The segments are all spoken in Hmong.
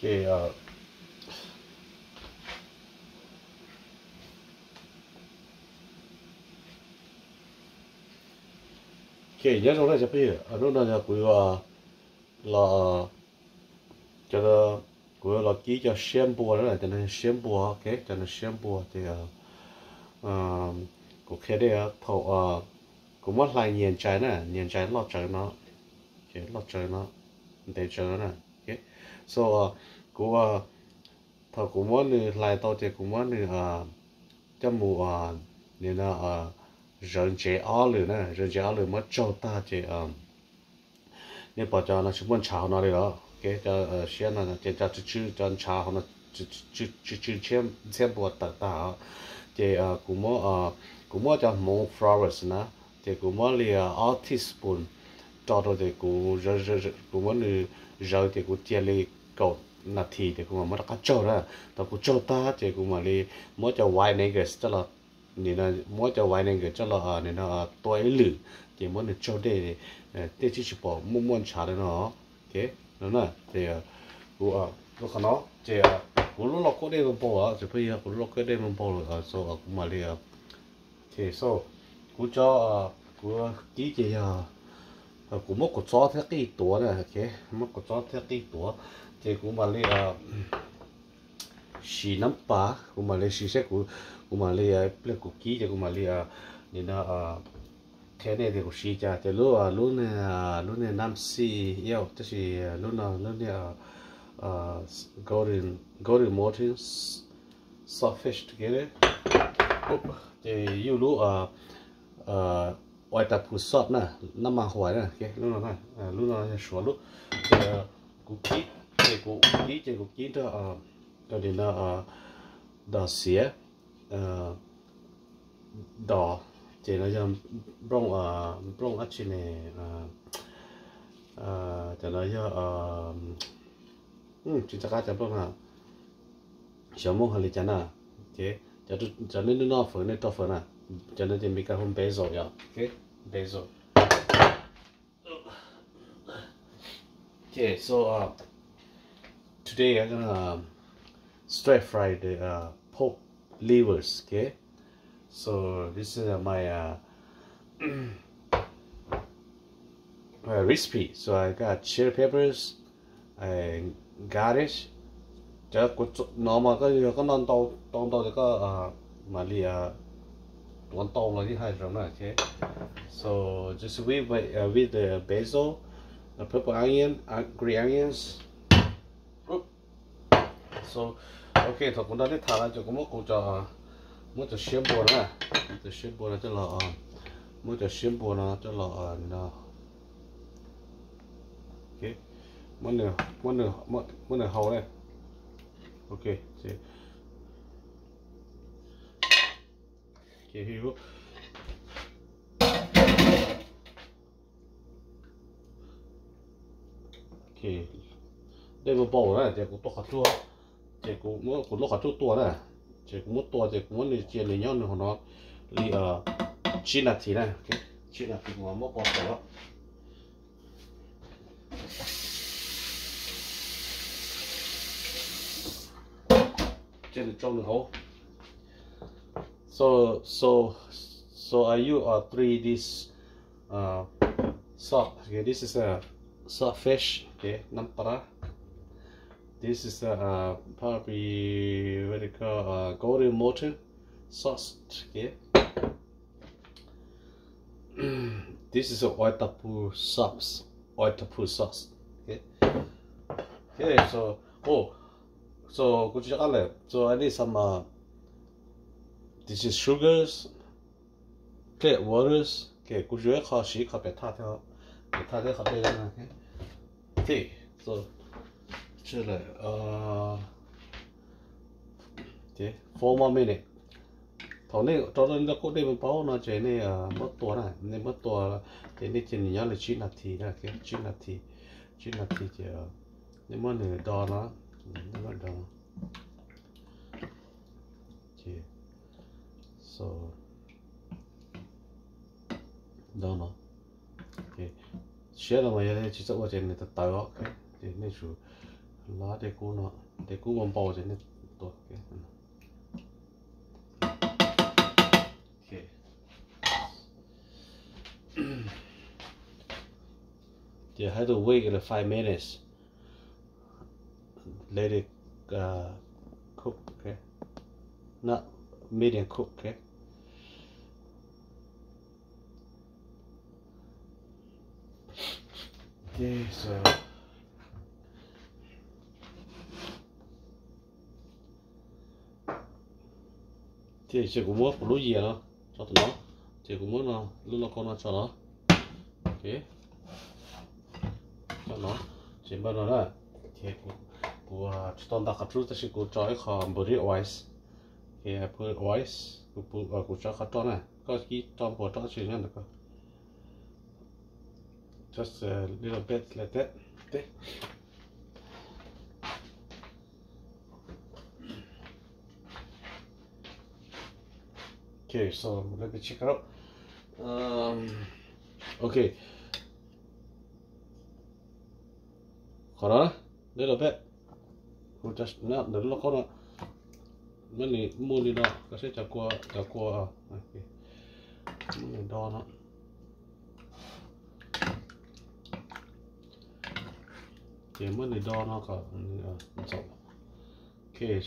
Ces, ces nyob zoo na cov phooj ywg, hnub no yog kuv yuav los, cov, kuv yuav los kib cov siab npua na, cov no siab npua, ok, cov no siab npua ces kuv qhia nej thaum kuv muab hlais nyias ntsais na, nyias ntsais loj tsawv no, loj tsawv no, ntev tsawv no na, ok. So kuv, thaum kuv muab nws hlais tau ces kuv muab nws coj mus, nim no, zawv ntsev ob lwm na, zawv ntsev ob lwm muab tsaug tag ces nej pom cov no tsis muaj ntshav hauv no li los, ok, cov siab no ces cov tsw tsw, cov ntshav hauv no tsw tsw ntxhiab npua tawm tag os. Ces kuv muab cov hmoov florist na, ces kuv muab li ob teaspoon rau rau ces kuv, kuv muab nws zawv ces kuv cia li kaum nas this ces kuv mam muab rov qab tsaug na. Thaum kuv tsaug tag ces kuv mam li muab cov white Angus coj los, nim no muab cov white Angus coj los nim no tua ib lwm, ces muab nws tsaug dej, dej tsis tsis pom muaj muaj ntshav li no. Ok, no na ces kuv, qhov no ces kuv lub lauj kaub dej npau npau os, ces pheej yog kuv lub lauj kaub dej npau npau lawm, so kuv mam li, ok, so kuv cov, kuv kib ces yog kuv muab kua txob thiab qij tuav na, ok, muab kua txob thiab qij tuav, ces kuv mam li siv nab pas, kuv mam li siv saib, kuv mam li, pliag kuv kib ces kuv mam li, nim no qhia nej tias kuv siv cas. Ces lub, lub niag, lub niag nam xi iau, tab sis lub no lub niag golden, golden Morton saltfish together. Ces yog lub Oitapu sauce na, nab mas huais na, lub no, lub no yog Suav lub. Ces kuv kib, ces kuv kib ces kuv kib nrog, nim no dos xiav dos, ces no yog nplooj, nplooj dab tsi ne, cov no yog, tsis nco qab cov nplooj no, xyov muab hais li cas na. Cov nej noj fawm nej rau fawm na, cov no ces Meskas hu basil yom, basil. Okay, so today I'm gonna stir fry the pork livers. Okay, so this is my recipe. So I got chili peppers and garlic. Cov kuv no mas koj yog koj noj ntau, tau ntau ces koj mam li tuav ntau los yeej haj zoo na. Okay, so just with, with the basil, the purple onion, green onions. So, ok, thaum kuv nrog nej tham no ces kuv muab kuv cov, muab cov siab npua na, muab cov siab npua no coj los, muab cov siab npua no coj los no, muab nws hau na. Ok, dej npau npau na ces kuv tua qhov cub, ces kuv muab kuv lub qhov cub tua na, ces kuv muab tua ces kuv muab nws cia nws nyob nws hauv no li tsib nas this na, tsib nas this kuv mam muab pov tawm. Ces nws tsau nws hauv. So, so, so I use three this sauce. Okay, this is a saltfish. Okay, nab pas. This is a, probably what they call a golden Morton sauce. Okay. This is a Oitapu sauce. Oitapu sauce. Okay. Okay, so, oh, so kuv tsis qab lawm. So I need some, this is sugars, clear waters. Okay, kuv yuav ib qho siv ib qho pem thaj thiab, pem thaj thiab qhov dej na. Okay, so, four more minutes. Thaum nej rau lub lauj kaub dej npau npau no ces nej muab tua na, nej muab tua ces nej cia nws nyob li tsib nas this na, tsib nas this, tsib nas this ces nej muab nws do no, nej muab do no. So, do no. Siab no mas yog nej tsis txawj ua ces nws tawv tawv os. Ces nej tsum Los tej kub no, tej kub ua npau ces nej tua. Ces hais to wait like five minutes. Let it uh, cook, okay? Not medium cook, okay? Okay, so ces kuv muab kuv lub yias no tso tom no, ces kuv muab no lub lauj kaub no tso los, ok, tso no, ces npaj no na, ces kuv tsis tau nta qhov rub tab sis kuv tso ib qho body oil, ok, I put oil, kuv tso qhov roj na, koj kib roj npua roj tsis nyob ntawm koj. Just a little bit like that. Okay. Okay, so let me check it out. Um, okay. Qhov no, little bit. Kuv tso nyob ntawm lub lauj kaub no. Muab nws muaj li no, koj saib cov kua, cov kua. Muab nws do no. Ces muab nws do no kom nws ntxaum. Okay.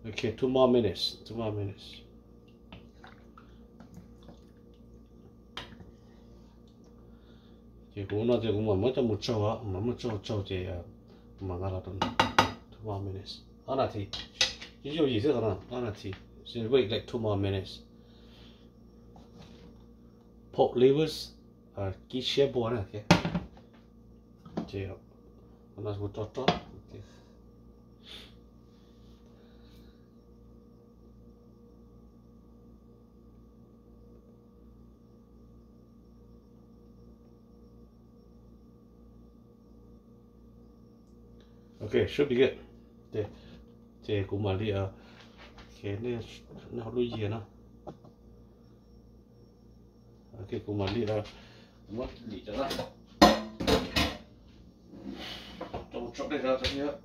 Okay, two more minutes, two more minutes. Ces kuv no ces kuv mam muab coj mus tsaug, mam muab tsaug tsaug ces mam nqa los rau two more minutes. Ob nas this. Yooj yim xwb qhov no, ob nas this. Just wait like two more minutes. Pork livers, kib siab npua na. Ces no kuv tso roj. Okay, should be good. Ces kuv mam li, ok, nej ho lub yias no. Ok, kuv mam li muab lim cov no rau tso dej rau tso thiab.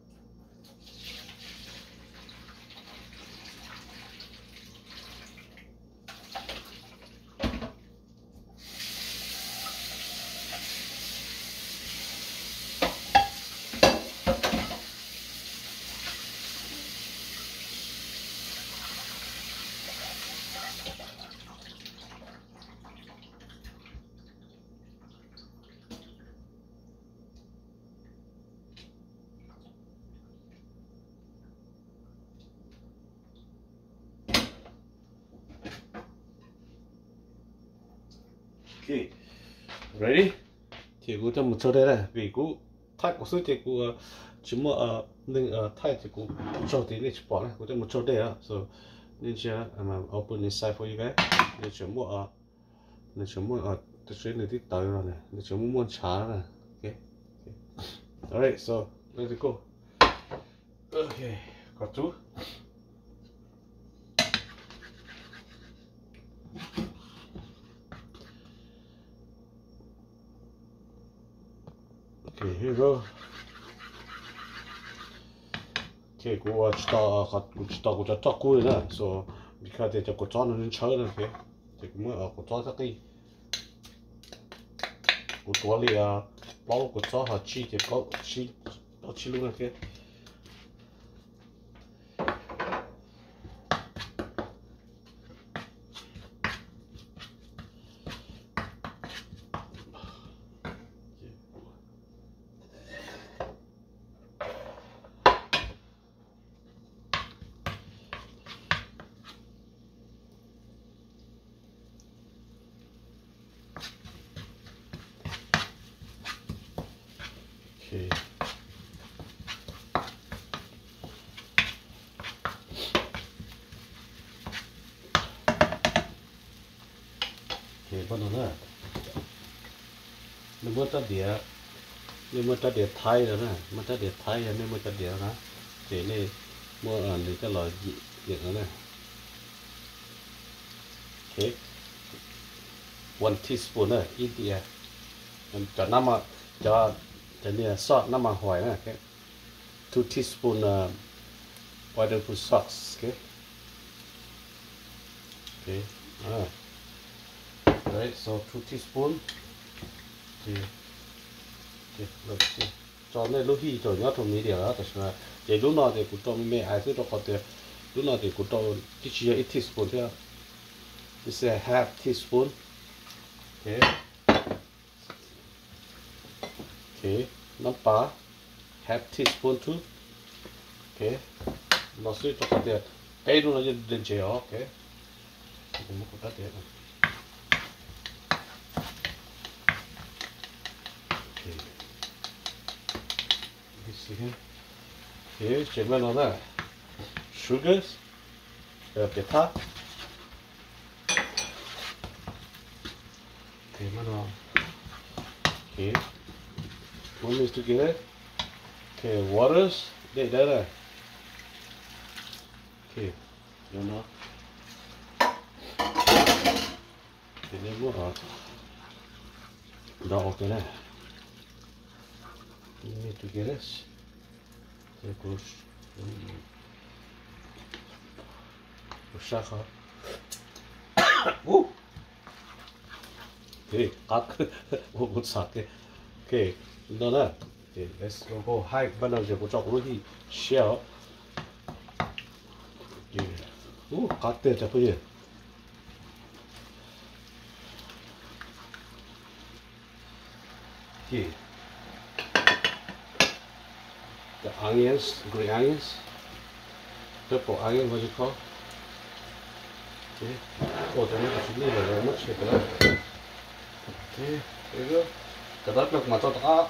Ok, ready. Ces kuv coj mus tsaug dej na, vim kuv thaij kuv xwb ces kuv tsis muaj neeg thaij ces kuv tsaug tid nej tsis pom na, kuv coj mus tsaug dej. So nej ntsia, open inside for you guys. Nws tseem muaj, nws tseem muaj, tab sis nws twb tawv no, nws tseem muaj muaj ntshav na. Ok, alright, so let's go. Ok, koj tub. Ok, here we go. Ok, kuv tsis tau, kuv tsis tau kuv cov roj kub li na, so because tias cov kua txob no ntshaw na, ok. Ces kuv muab kua txob txoj qij, kuv tuav li plaub lub kua txob ho tsij ces plaub tsib lub na, ok. Ces pab no na, nej muab rab diav, nej muab rab diav thaib no na, muab rab diav thaib, yog nej muab rab diav na, ces nej muab nws coj los yim yeem no na. Ok, one teaspoon na, ib diav. Cov nab mas, cov, cov niag salt nab mas huais na, okay. Two teaspoon uh, white and blue sauce, okay. Okay. Alright, so two teaspoon. Okay. Okay, let's see. Tso nej lub hij rau nyob rau medium lawm, tab sis mas ces lub no ces kuv rau me me xwb rau qhov tias lub no ces kuv rau twb tsis yog ib teaspoon thiab. This is a half teaspoon. Okay. Okay, nab pas, half teaspoon too. Okay, no xwb rau qhov tias peb lub no yeej ntse os, okay. Kuv muab kuv rab tias, okay. Okay, ces maj no na, sugars, piam thab. Okay, maj no. Okay, muab mix together. Okay, waters, dej dawb na. Okay, no no. Okay, nej muab rau, rau okay na. Mix together. Ces kuv, kuv sab qhov. Ub, qab, ua kuv txham kiag. Okay, no na. Let's go hide, npaj no ces kuv tso kuv lub hij siab os. Ub, qab tiag cov phooj ywg. Okay. The onions, green onions, purple onion, what you call? Okay. Ua cov no tsis lij lawm, muab tshem tawm na. Okay, there you go. Cov no kuv mam tso tom qab.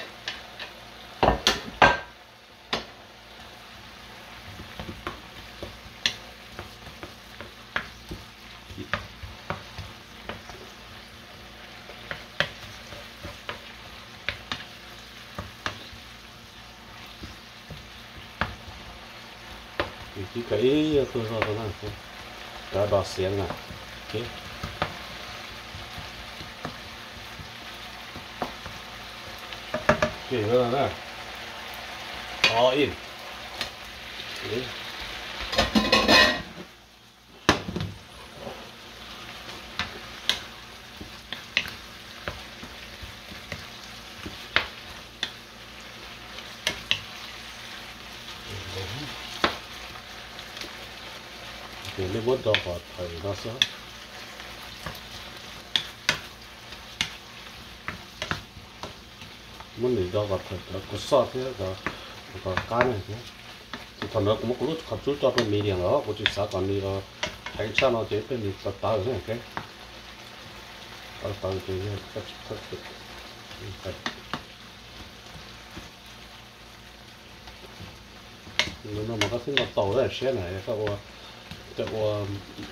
Kib kawg ib yam tuaj zog rau na, kav dos xiav na. All in. Ces nej muab do kom thawm no xwb. Muab nws do kom thawm cov kua soj thiab cov qab na thiab. Ces thaum ntawd kuv muab kuv lub qhov tsub tso rau medium lawm, kuv tsis xav kom nws heev tshaj no ces peb nws tawv tawv na, ok. Tawv tawv ces yog perfect. No mas koj thiaj noj tau siab na, yog koj ua, koj ua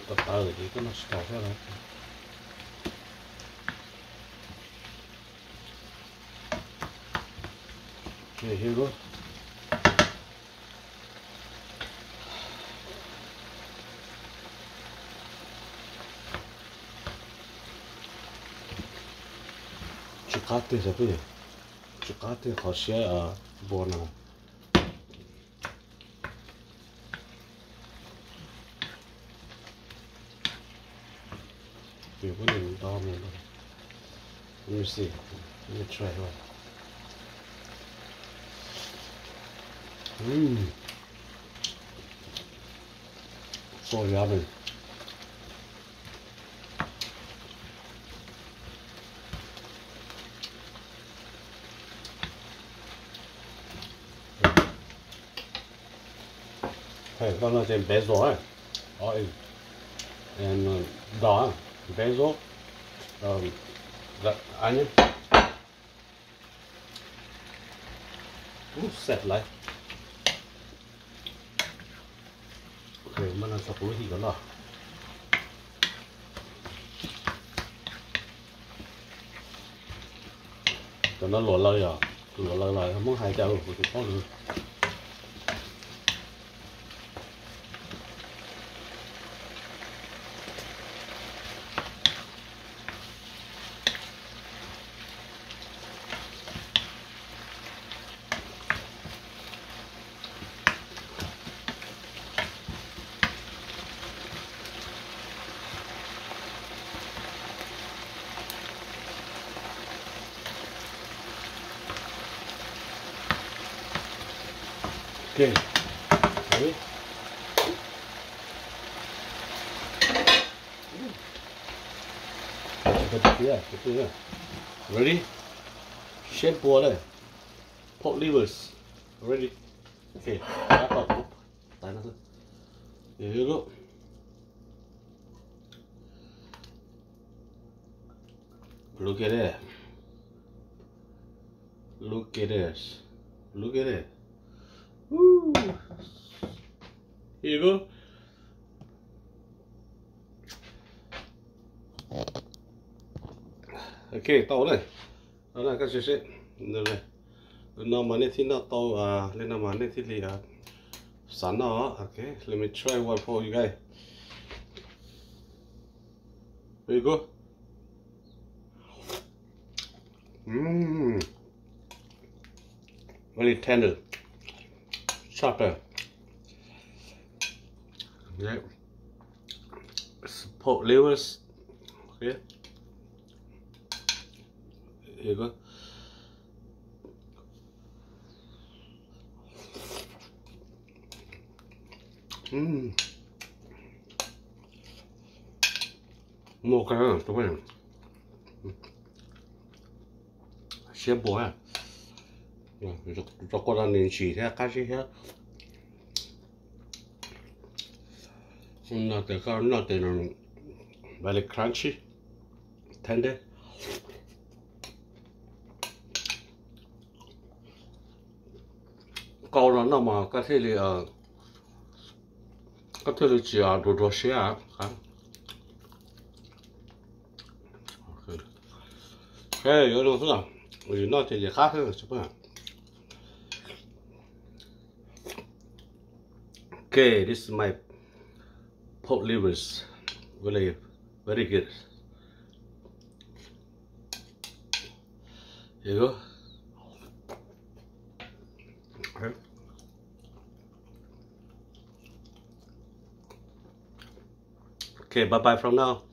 tawv tawv ces koj noj tsis tau thiab na. Tsis qab tiag, tsis qab tiag qhov siab npua no. Let me see. Let me try one. Mm. So yummy. Hey, koj no ces basil, eh? All in. And, uh, dog, eh? Basil, um, the onion. Ub, xav lawm. Ok, mas no tso kuv lub him los no. Cov no luam lawv yom, luam lawv los Hmoob hais cas kuv tsis paub lawm. Okay. Ready? Ready? Siab npuas lawm. Pork livers. Ready? Okay. Tab tom tais no xwb. Here you go. Look at it. Look at this. Look at it. Woo. Here you go. Okay, tau lawm. Tau lawm, koj sim seb. Li no mas nej thiaj noj tau, li no mas nej thiaj li xav noj. Okay, let me try one for you guys. Here you go. Mm. Very tender. Sharp. Yeah. Pork livers. Okay. Here you go. Mm. Muaj qab, siab npuas. Rau qhov nws ntsim thiab qab zib thiab. No tes koj noj tes no very crunchy, tender. Koj ua no noj mas koj thiaj li, koj thiaj li tsis duav duav siab. Yuav zoo xwb, noj ces qab xwb. Okay, this is my pork livers. Really, very good. Here you go. Okay. Okay, bye bye from now.